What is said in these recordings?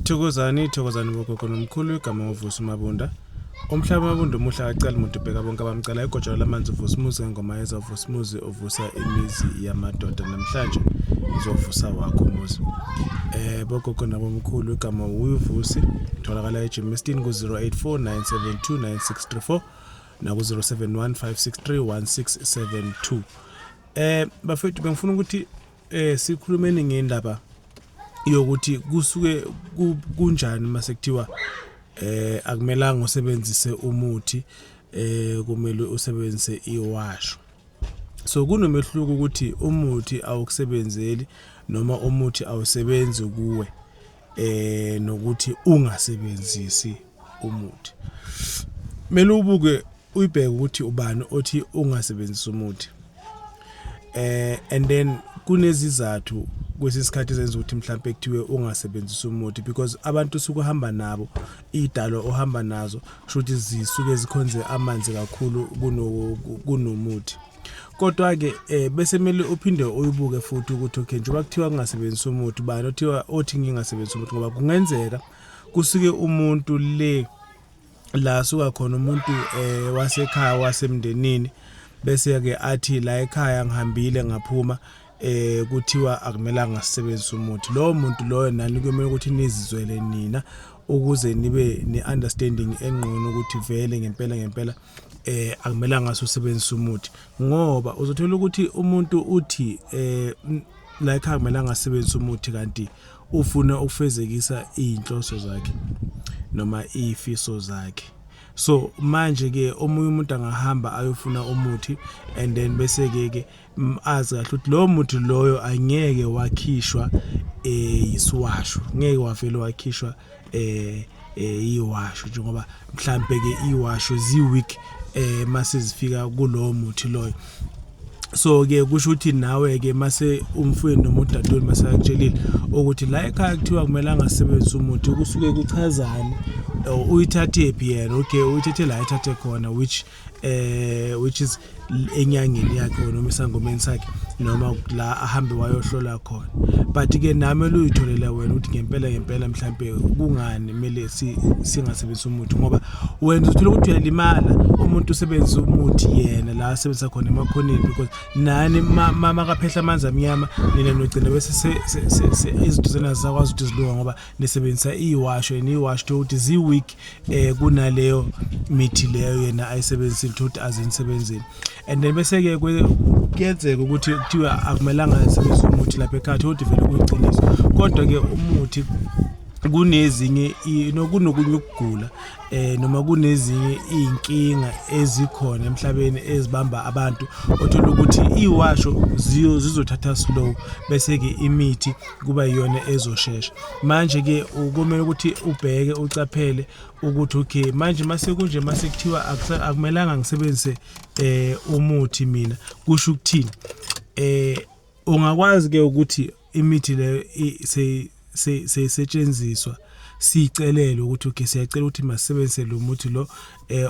Thokozani, thokozani bogogo nomkhulu. Igama uVusi Mabunda. Umhlaba Mabunda umuhle, akacela umuntu, ubheka bonke abamcela. Igojolo lamanzi, uVusi Muzi ngoma yeza, uVusi Muzi uvusa imizi yamadoda. Namhlanje ngizovusa wakho umuzi. Bogogo nabomkhulu, igama uVusi, tholakala eGermiston ku 0849729634 naku 0715631672. Bafethu, bengifuna ukuthi sikhulumeni ngendaba yokuthi kusuke kunjani mase kuthiwa akumelanga usebenzise umuthi, kumele usebenzise iwasho. So kunomehluko ukuthi umuthi awukusebenzeli noma umuthi awusebenzi kuwe nokuthi ungasebenzisi umuthi. Kumele ubuke, uyibheke ukuthi ubani othi ungasebenzisi umuthi, and then kunezizathu kwesikhathi ezenza ukuthi mhlambe kuthiwe ungasebenzisi umuthi, because abantu sukuhamba nabo, idalo ohamba nazo kusho ukuthi zisuke zikhonze amanzi kakhulu kunomuthi. Kodwa ke bese kumele uphinde uyibuke futhi ukuthi okay, njengoba kuthiwa kungasebenzisi umuthi, bani othiwa othi ngingasebenzisi umuthi? Ngoba kungenzeka kusuke umuntu le la suka khona, umuntu wasekhaya, wasemndenini, bese ke athi la ekhaya ngihambile ngaphuma, kuthiwa akumelanga ngasebenzisa umuthi. Lowo muntu loyo nani kumele ukuthi nizizwele nina ukuze nibe ne-understanding engqono ukuthi vele ngempela ngempela akumelanga usebenzise umuthi, ngoba uzothola ukuthi umuntu uthi la ekhaya akumelanga asebenzise umuthi, kanti ufuna ukufezekisa izinhloso zakhe noma izifiso zakhe. So manje ke omunye umuntu angahamba ayofuna umuthi and then bese ke azi kahle ukuthi lowo muthi loyo angeke wakhishwa isiwasho, ngeke wavele wakhishwa iwasho, njengoba mhlambe ke iwasho zi weak mase zifika kulowo muthi loyo. So ke kusho ukuthi nawe ke mase umfweni noma udadewenu mase akutshelile ukuthi la ekhaya kuthiwa kumele angasebenzisi umuthi, kusuke kuchazani? Uyithathe phi yena? Okay, uyithathe la ethathe khona, which is enyangeni yakhe noma esangomeni sakhe noma la ahambe wayohlola khona. But ke nami uyitholele wena ukuthi ngempela ngempela mhlambe kungani kumele singasebenzisi umuthi, ngoba wena uzothola ukuthi uyalimala umuntu usebenzisa umuthi yena la asebenzisa khona emakhoneni, because nani makaphehla amanzi amnyama, nina nogcina bese izinto zena zisakwazi ukuthi zilunga ngoba nisebenzisa iwasho, and iwasho ukuthi zi-weak kunaleyo mithi leyo yena ayisebenzisile ukuthi azinisebenzile. And then bese ke kuyenzeka ukuthi kuthiwa akumelanga asebenzise umuthi lapha ekhaya, ukuthi vele kuyiqiniso, kodwa ke umuthi kunezinye kunokunye ukugula noma kunezinye izinkinga ezikhona emhlabeni ezibamba abantu, othola ukuthi iwasho ziyo zizothatha slow, bese ke imithi kuba iyona ezoshesha. Manje ke kumele ukuthi ubheke, ucaphele ukuthi okay, manje mase kunje, mase kuthiwa akumelanga ngisebenzise umuthi mina, kusho ukuthini? Ungakwazi ke ukuthi imithi leyo seyisetshenziswa, siyicelele ukuthi okay, siyacela ukuthi masebenzise lo muthi lo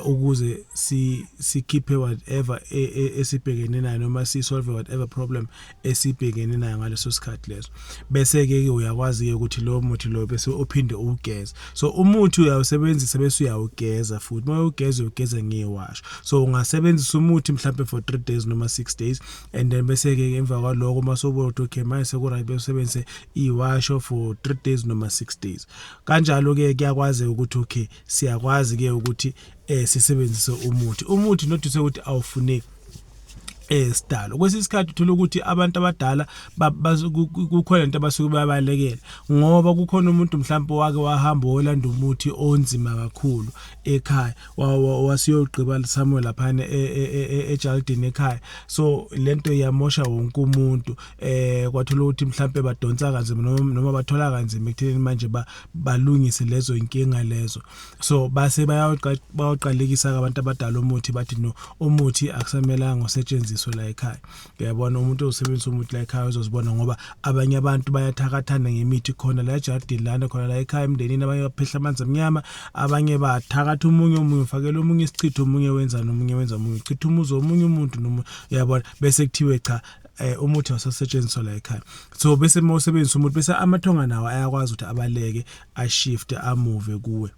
ukuze si sikhiphe whatever esibhekene nayo noma si solve whatever problem esibhekene nayo ngaleso sikhathi leso. Bese ke uyakwazi ke ukuthi lo muthi lo bese uphinde uwugeze. So umuthi uyawusebenzisa bese uyawugeza futhi, uma ugeza, ugeza ngewasho. So ungasebenzisa umuthi mhlambe for 3 days noma 6 days, and then bese ke emva kwaloko uma sobona ukuthi okay, manje seku right, bese usebenzise iwasho for 3 days noma 6 days. Kanjalo ke kuyakwazi ukuthi okay, siyakwazi ke ukuthi sisebenzise umuthi, not ukuthi awufuneki sidalo. Kwesinye isikhathi uthola ukuthi abantu abadala kukhona into abasuke bayabalekela, ngoba kukhona umuntu mhlawumbe wake wahamba wolanda umuthi onzima kakhulu ekhaya, wasiyogqiba somewhere laphana ejardini ekhaya. So lento iyamosha wonke umuntu, kwathola ukuthi mhlawumbe badonsa kanzima noma bathola kanzima ekutheni manje balungise lezo inkinga lezo. So base bayaqalekisa abantu abadala umuthi, bathi no, umuthi akusamelanga usetshenziswe la ekhaya. Uyabona, umuntu osebenzisa umuthi la ekhaya uzozibona, ngoba abanye abantu bayathakathana ngemithi khona la ejardini lana, khona la ekhaya emndenini. Abanye baphehla amanzi amnyama, abanye bathakatha omunye, omunye ufakela omunye isichitho, omunye wenza nomunye wenza, omunye uchitha umuzi omunye umuntu noma uyabona, bese kuthiwe cha. Umuthi awusasetshenziswa la ekhaya. So bese mawusebenzisa umuthi, bese amathonga nawo ayakwazi ukuthi abaleke, ashift, amove kuwe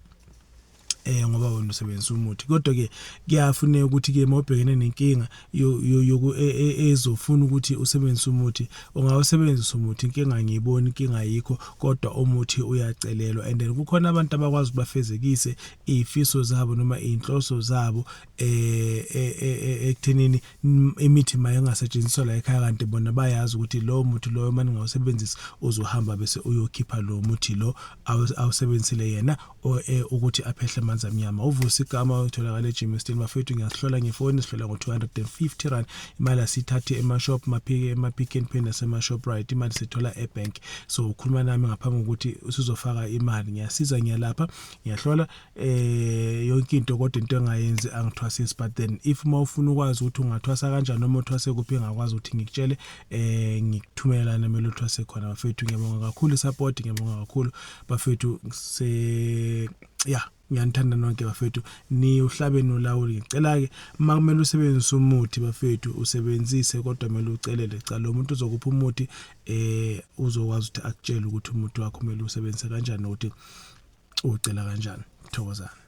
ngoba wena usebenzisa umuthi. Kodwa ke kuyafuneka ukuthi ke mawubhekene nenkinga yoku ezofuna ukuthi usebenzise umuthi, ungawusebenzisa umuthi, inkinga ngiyibona, inkinga ayikho, kodwa umuthi uyacelelwa. And then kukhona abantu abakwazi bafezekise izifiso zabo noma inhloso zabo ekuthenini imithi mayengasetshenziswa la ekhaya, kanti bona bayazi ukuthi lo muthi loyo manje ngawusebenzisa uzohamba bese uyokhipha lo muthi lo awusebenzisile yena ukuthi aphehle amanzi amnyama. Uvusa igama, utholakala eGermiston, bafethu. Ngiyasihlola ngefoni, sihlola ngo-250 rand. Imali asiyithathe ema-shop, ema-Pick n Pay nasema-Shoprite, imali sithola ebank. So ukhuluma nami ngaphambi kokuthi usuzofaka imali. Ngiyasiza, ngiyalapha, ngiyahlola yonke into, kodwa into engayenzi angithwasisi. But then if mawufuna ukwazi ukuthi ungathwasa kanjani noma uthwase kuphi, ngakwazi ukuthi ngikutshele, ngikuthumelana kumele uthwase khona, bafethu. Ngiyabonga kakhulu support, ngiyabonga kakhulu, bafethu. Se ya, ngiyanithanda nonke, bafethu. Ni uhlabe nolawuli. Ngicela ke uma kumele usebenzise umuthi, bafethu, usebenzise, kodwa kumele ucelele cha lo muntu uzokupha umuthi, uzokwazi ukuthi akutshele ukuthi umuthi wakho kumele usebenzise kanjani nokuthi ucela kanjani. Thokozana.